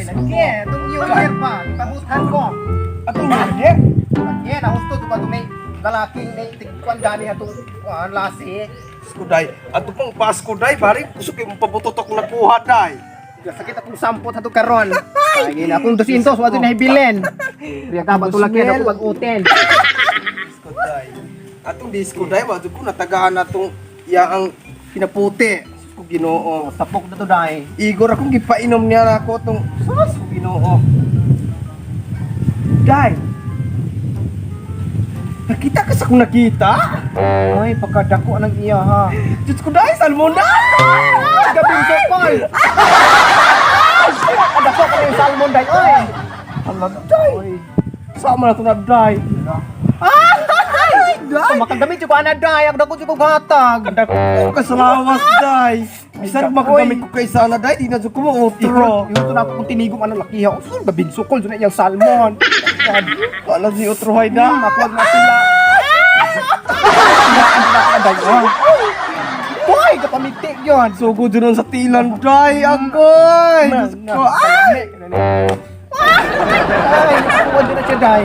Lagi, itong New Year pa. Ipabutan ko. Atong lagi? Lagi, nahusto to ba may lalaking may tigkuan dani atong lasi. Pasko day. Ato pang Pasko day, pare. Gusto kayo mapabutot ako nakuha day. Sakit akong sampot ato karon. Ay, gina akong 200 wa na hibilin. Riya ka ba tulaki ako pag-utel. Disco day. Atong disco day, wa ko natagaan atong iya ang pinaputi. Sus ko Ginoo. Tapok na to day. Igor akong gipainom niya na ako tong sus ko Ginoo. Day. Nakita ka sa kong nakita? Ay, pagkadako ng iya ha. Diyos ko day, salmon na! Gabing sokol. Pagkadako ka ng salmon day. Oy. Hala, day! Sama na ito na, day! Ay, day. Makagamit ko ana day. Ako dako ko hatag. Kadako ka sa lawas, day! Bisan makagamit ko kay sana, day, di na dyan ko mautro. Yung to na ako kung tinigom ano laki ha. Usul gabing sokol jud na iyang salmon. Kala si utro hay na. Makuha na sila. Hoy, kapamitik yun. Sugo dyan sa tilan, day! Agoy! Diyos ko, ay! Ay, nakuha din na siya, day.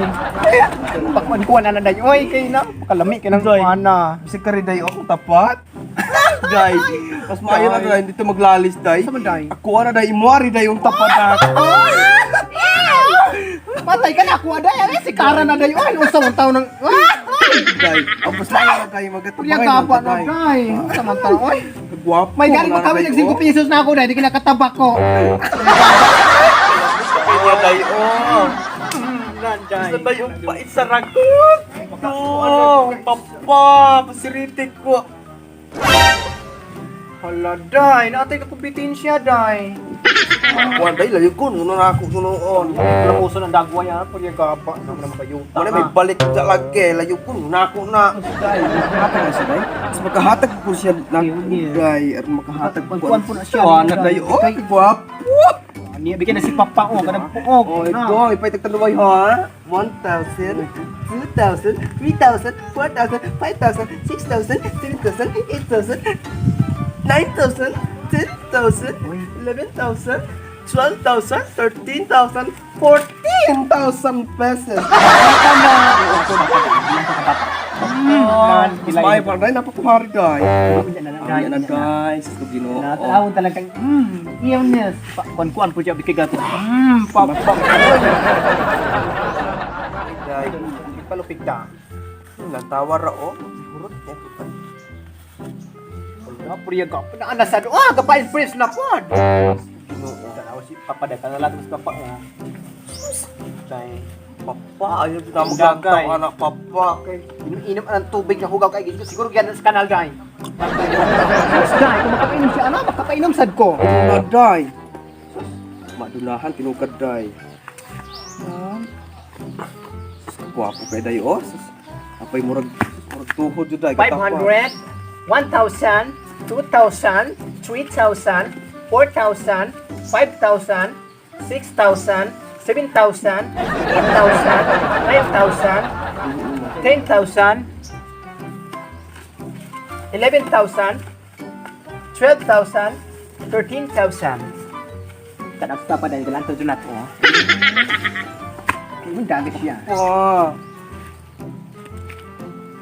Pakman kuha na na, day. Oy, kay na. Pakalami kay nang Day. kuha na. Bisag ka rin, day, ako tapat. Day, mas maayo na, day, dito maglalis, day. Sa man, day? Ako na, day, imuari, day, yung tapat ako. Patay ka na, kuha, day. Ay, si Kara na, day. Oy, usa man taon ng... Day, ang mas maayo na, day, magatubay Purya gaba na, day. Usa man taon, oy. Gwapo. May galing mo kami nag 5 pesos na ako, day. Di kinakatabak ko. Kanya, day, oh. Day. Basta yung pait sa ragot. No, papa, pasiritik ko. Hala, day. Naatay ka kumpetensya, day. Kuan day, layo ko, nuno na ako sunoon. Lamuso ng dagwa yan. Purya gaba. Naman naman kayo. Wala may balik sa lagi, layo ko, nuno ako na. Day, makahatag na siya, day. Mas makahatag ko siya na day, at makahatag ko. Kuan po na siya. Kuan na day, oh, gwapo. Niya bigyan na si Papa oh, kanang puog. Oh, ito, ipay tagtaluway ha. 1,000, 2,000, 3,000, 4,000, 5,000, 6,000, 7,000, 8,000, 9,000, 10,000, 11,000, 12,000, 13,000, 14,000 pesos. Nan, Mas may pa rin, napakuhari guys. Yan Yan na guys, ito Ginoo. Natawon talagang illness. Kuan-kuan po siya bigay gato. Papa. Day, Palupig ta. lantawa ra oh. Hurot niya. Wala puriya ka. Naana sa ah, kapain fresh na pod. Ginoo. Tanaw si Papa dai tanala si Papa oh. Day. Papa, ayaw na maglantaw anak papa. Okay. Inom-inom ang tubig na hugaw kay siguro yan sa kanal day. Day, kung makapainom siya ano, makapainom sad ko. Na day. Madunahan tinukad day. Sus, gwapo kay day oh. Sus, apay murag murag tuhod jud day. 500, 1,000, 2,000, 3,000, 4,000, 5,000, 6,000, 7,000, 8,000, 9,000, 10,000, 11,000, 12,000, 13,000. Tanaw sa pa dahil galanto dyan nato. Kaya mo dami siya. Wow.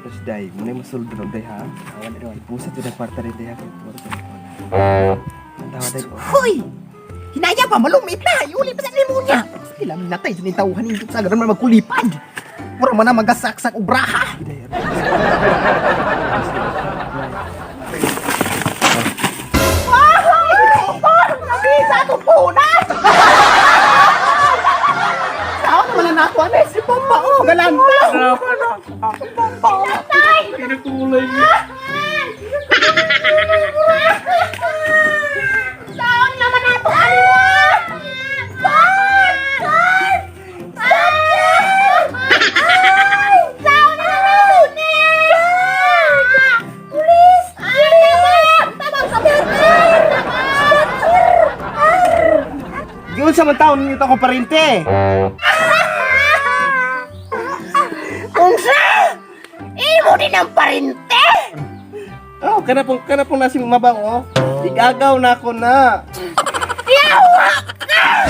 Tapos day, muna yung masulod na day ha. Awan na doon. Ipusa to na kwarta rin day ha. Tawa day oh. Hoy! Hinaya pa, malumit na! Iuli pa sa limonya! Sige lang, natay, sinitawhan yung sa ganun man magkulipad! Mura man na magasaksak o braha! Nabisa atong punas! Sao naman na nakuha na si Papa, oh, galanta! Pinakulay niya. Saan naman nato ano? Saan? Saan? Ay! Saan naman nato ni? Pulis! Ay, tabang! Tabang sa Yun sa man taon ninyo ako parinte. Unsa? Imo din ang parinte! Oh, kana pong nasi mabang oh. Igagaw na ako na. Yawa ka!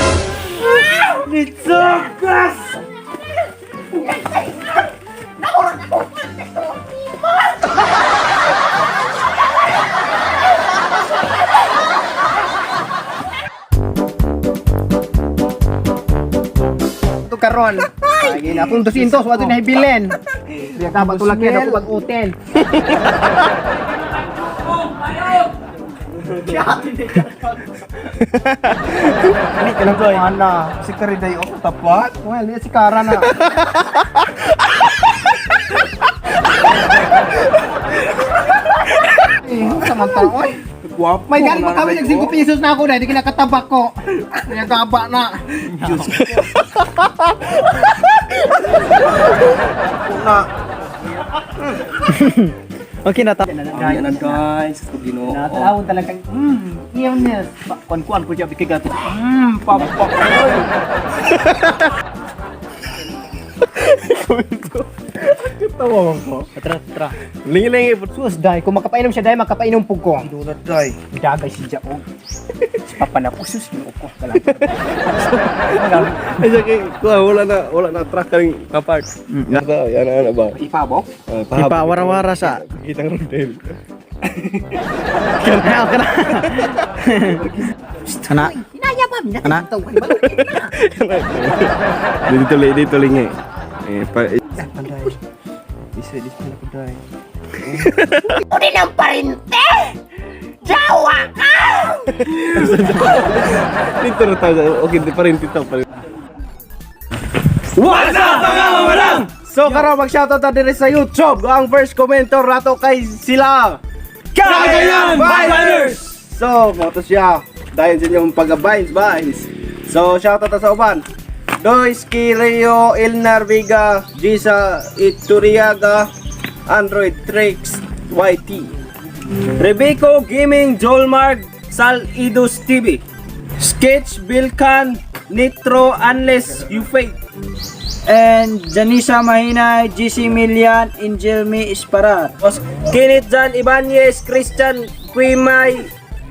karon. Ay, na akong 200 wa na hibilin. Diya ka ba tulak ako pag-utin. Ani ka lang ana. Si Kariday ako tapat. Well, niya si Kara na. Eh, samantala, oy. Gwapo. May galing pa kami nag 5 pesos na ako dahil di kinakatabak ko. Nagaba na. Diyos ko. Na. Okay na ta. Ayan na guys, ko Ginoo. Natawon talagang, illness. Kuan-kuan ko siya bikigat. Papak. Tawa man ko. Tara, tara. Lingi-lingi. Sus, dai. Kung makapainom siya, dai, makapainom po ko. Donut day. Dagay si Jaog. Si Papa na po, sus, ginoo ko. Ay, siya kay, kuha, wala na track ka rin kapark. Yan, yan, ano ba? Ipabok? Ipawara-wara sa. Kitang rondel. Ana. Hinaya pa, ana. Dito dito lingi. Eh, pa, Anday. Isa dis na ko day. Uli ng parinte! Jawa ka! Dito na tayo. Okay, di pa rin dito pa rin. What's up mga mamarang? So karon mag-shoutout ta diri sa YouTube. Ang first commenter rato kay sila. Cagayan Biners! So, mo to siya. Dahil sa inyong pag-binds, binds. So, shoutout ta sa uban. Dois Kireo Elnar Vega, Gisa Ituriaga, Android Tricks YT. Rebeco Gaming Jolmark Sal Idos TV. Sketch Bilkan Nitro Unless You Fake. And Janisa Mahinay, GC Milian, Angel Me Isparar. Os Kenneth Jan Ibanez, Christian Quimay,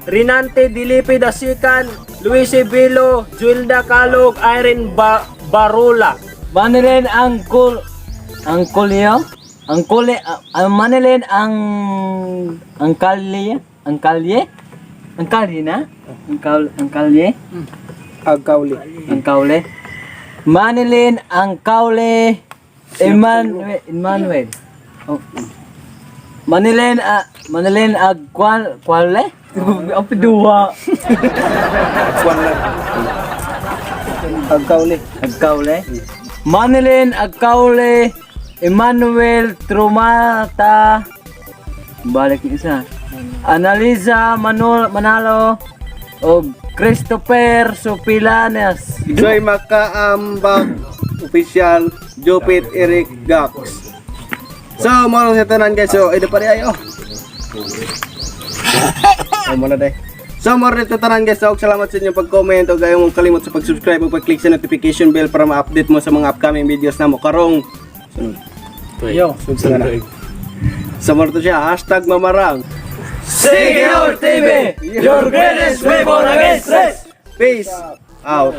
Rinante Dilipe Dasikan, Luis Bilo, Juelda Kalog, Irene Barula. Manilin ang kul ang kulyo ang kule ang manilin ang kalye ang kalye ang kalye na ang kalye. Agkauli. Ang kaule. Manilin ang kaule. Emmanuel Emmanuel. Oh. Manilin a Manilin ag kwal kwale ang duwa. Kuan lang. Agkauli. Agkaule. Manilin Agkaule Emmanuel Trumata. Balik yung isa. Analiza Manol Manalo o Christopher Supilanes. Joy Makaambag Official, Jupit Eric Gax. So, mo lang sa tanan guys. So, ito pa rin ayo. Oh, mo na day. So, mo rin sa tanan guys. So, salamat sa inyong pag-comment o gayong mong kalimot sa pag-subscribe o pag-click sa notification bell para ma-update mo sa mga upcoming videos na mo karong. Sunod. Yo. Sunod na. So, mo to siya. #Mamarang. Signor TV, your greatest weapon against stress. Peace out.